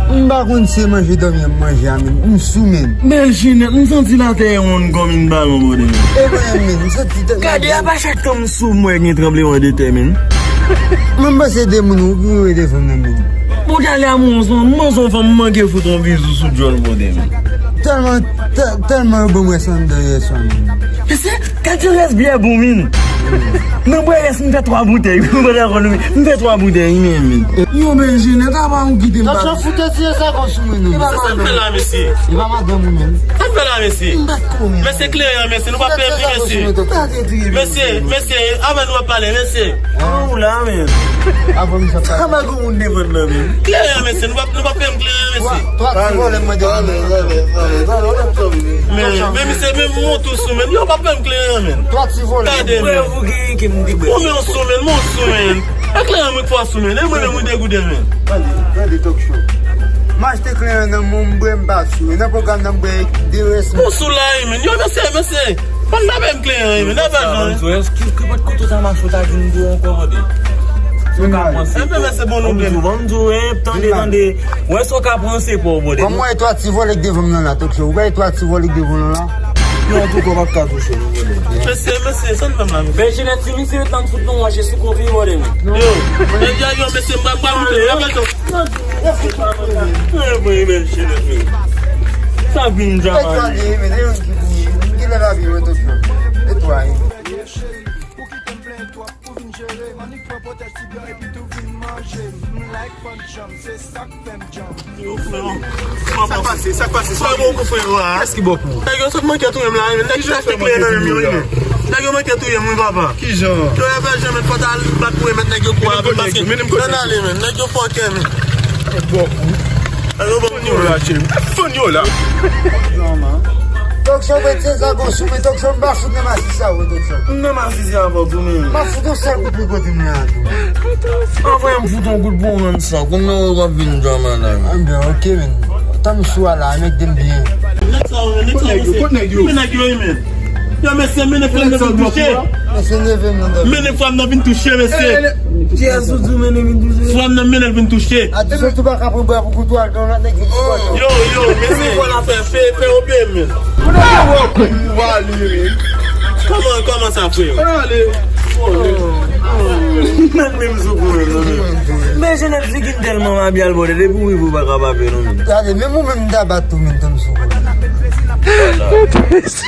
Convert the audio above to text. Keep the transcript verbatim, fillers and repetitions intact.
M pa konn si se manje dòmi an m manje a, men m sou, men. Bèl Jinèt, m santi latè yon wonn kòm yon balon, bòdè. E mwen menm, men, m santi tèt mwen. Gade, apa chak tan m sou, m wè gen tranblemanntè, men. Mwen m panse de moun ou, ou ede fanm nan, men. Bon, talè a mwen, mwen, mwen, fanm, m manke fout yon bizou sou djòl, bòdè, men. Tèlman, tè-, tèlman yo ban m rès anndan yè swa, men. Mesye, gade yon rès byè bon, men. Nan bwè rès, m fè twa boutèy. Ou pa dakò, non, men. M fè twa boutèy, men, men. Yo, men, Jinèt, apa ou kite m pale? Fout ti zago sou mwen, non. Sa, sa n fè la, mesye? E pa madanm ou, men. Sa n fè la, mesye? M pa t konnen. Mesye, kleren, mesye, nou pa peye m, mesye. Mesye, mesye, avan nou ap pale, mesye. Ou la, men. Avan misye ap pale. Sa pa gon moun devan nan, men. Kleren, mesye, nou pa, nou pa peye m kleren, mesye. Twa, twa ti vòlè mwen devan nan. Men, men, misye, men, mwen tou sou, men. Yo pa peye m kleren, men. Twa ti vòlè. Gade, men. Ou men sou, men, mwen sou, men. E kleren mwen fò sou, men. E mwen menm mwen degoute, men. Tande, tande talk show. M achte kleren nan men w, m bwè, m pa sou. E nan pwogram nan m bwè de rès. Mwen sou la, men. Yo, mesye, mesye. Fò n tape m kleren, men. N ap jwenn. Èske ki pot kote sa mache ou ta vin gwo ankò, bòdè? Si w ka panse. Enben, men se bon nou menm. Ban m di w, ban m di w, tande, tande. Wè sa w ka panse pa w, bòdè. Ban m wè twa ti vòlè k devan m nan la, talk show. Ou wè twa ti vòlè k devan w nan la? Yo, antouka, w pa ka touche nou, bòdè. Mesye, mesye, sa n fè m la, mesye? Bèl Jinèt, si misye ret la, m fout nou wache sou kont li, bòdè, men. Yo, yo, yo, mesye, m pral, m pral moute, yo, mesye. Mwen, mwen, men, cheri, men. Sa vin dja mal. Etwale, men, e yon ki pou ye. M genlè lavi mwen tout jan. Etwale. Yo, frè, sa k pase? Sa k pase? Sa bon kou frè yo a? Kiyès ki bon kou? Nèg yo sot manke touye m la, men nèg yo achte kleren nan men m yo, men. Nèg yo manke touye m, wi, papa. Kijan? Yo, yo fè jan, men fò ta al bat pou remèt nèg yo kou a, men paske. Ann ale, men. Nèg yo fòkè, men. Bon kou. Alò, bon kou. Fanyola. Talk show, mete zago sou, men talk show, m pa fout nan masisi a, wi, talk show. M nan masisi a, fò tou, men. M ap fout yon sèl kout pou kote m nan a, tou. Anvan m fout yon kout pou w rann sa, kounye a w ap vin dwa malad. Anben, ok, men. Tan m sou a la, mèt de m byen. Nèg sa yo, men, nèg sa yo, men, nèg yo, men. Yo, mesye, mennen frè m nan vin touche. Mesye, leve m nan dòmi. Mennen frè m nan vin touche, mesye. Kiyès ou di w mennen vin touche? Frè m nan mennen l vin touche. A di sou tou pa ka pran bwa pou kouto al gen yon lòt nèg vin touche. Yo, yo, mesye, fè, fè, fè yo peye m, men. Kòman, kòman sa, frè? Mèt menm sou pou menm, non, men. Men Jenèf Zigin tèlman mabyal, bòdè, depi w rive w pa ka pa pè, non, men. Gade, menm ou menm m ta bat tou, men, tann sou pou menm.